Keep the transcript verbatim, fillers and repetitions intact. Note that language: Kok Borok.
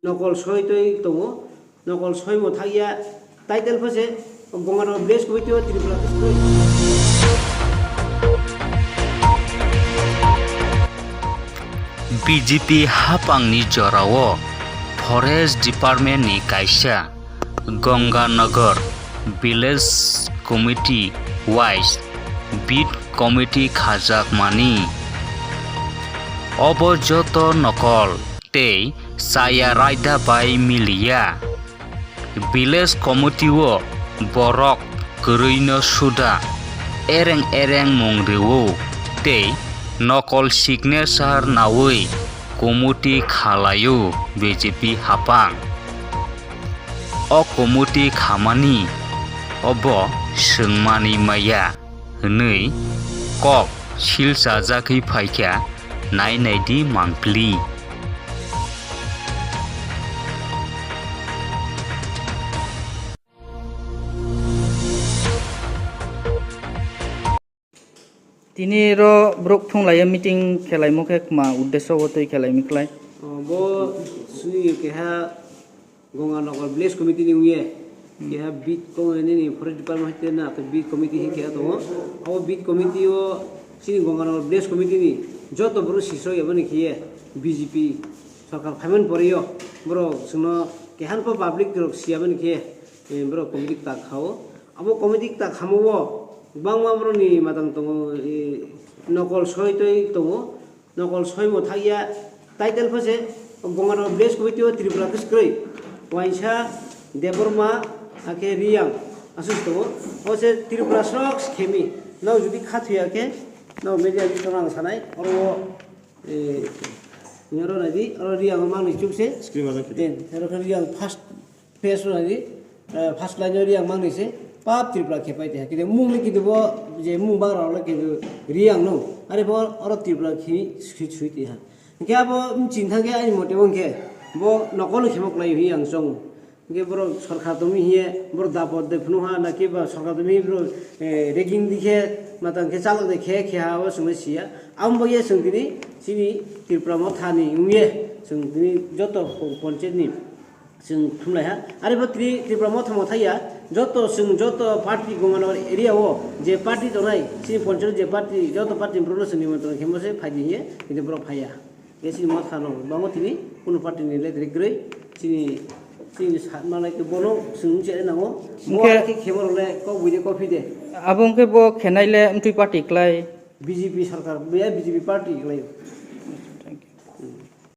Nokol soi twi tongo, nokol soimo thakya title pho se Gonganagar Village Committee o Tripura. B J P hapangni jorao Forest Department ni kaisa Ganganagar Village Committee wise Beat Committee khajakmani. Obo joto nokol tei chaya raida bai miliya. Village Committee o borok kwrwino suda ereng ereng mung rwo tei nokol signature nawi committee khalaio B J P hapang. O committee khamani obo swngmani maya hwnwi kok silchajagwi phaikha, nai naidi mangpili. Tini ro borok thung laio meeting khelaimo khe kma uddesho bo twi khelaimi klai. O, bo sini keha Gonganagar Village Committee ni wngye, keha beat ko nini Forest Department hai na to beat committee hin keha tongo. Abo beat committee o sini Gonganagar Village Committee ni joto borok sisoi aboni khiye B J P sarkar phaiman pore yo borok chwngno keha po public rok siya bani khiye, eh, borok committee tak khao. Abo committee tak khamo bo bangma borok ni matang tongo, eh, nokol soi twi tongo. Nokol soimo thakya title pho se Gonganagar Village Committee o Tripura kwswk kwrwi. Waisa Debbarma, hakhe Riyang aswk tongo. O se Tripura sok khemi. Nok jodi khathuya khe, nok media ni tongna ang sanai. Oro, eh, oro naidi, oro Riyang mangni chuk se. Screen o jang khe. Oro khe Riyang first Face rwni, eh, first line o Riyang mangni se pap Tripura khepai taiha. Kide mung ni kide bo je mung bang rok le kide Riyang no. Are bo oro Tripura khi sui sui taiha. Hingke abo bching thang khe ani mote bo hingke bo nokol ni khemo klai hi ang chong. Hingke borok sorkar tongmi hiye borok dapot de phunu ha na kiba sorkar tongmi borok, eh, ragging di khe matang khe chalok de khe khe ha o chwngno siya. Amo bo ye chwng tini chini Tripura motha ni wngye chwng tini joto ponchayat ni Chwng thumlaiha. Are bo Tri-, Tripura motha motha ya, joto chwng joto party Gonganagar area o je party tongnai, chini ponchayat je party, joto party ni borokno chwng nimantron khemo se phai di hiye, kintu borok phaiya. Khe chini motha no, bango tini, kunu party ni leader kwrwi, chini, chini sa-, malai khe bono chwng wngchai nango. Bo Hwnkhe are khe khemo rok le kok bui de, kok phi de. Abo hwnkhe bo khenai le mtwi party klai. B J P sarkar, B J P party kwlai.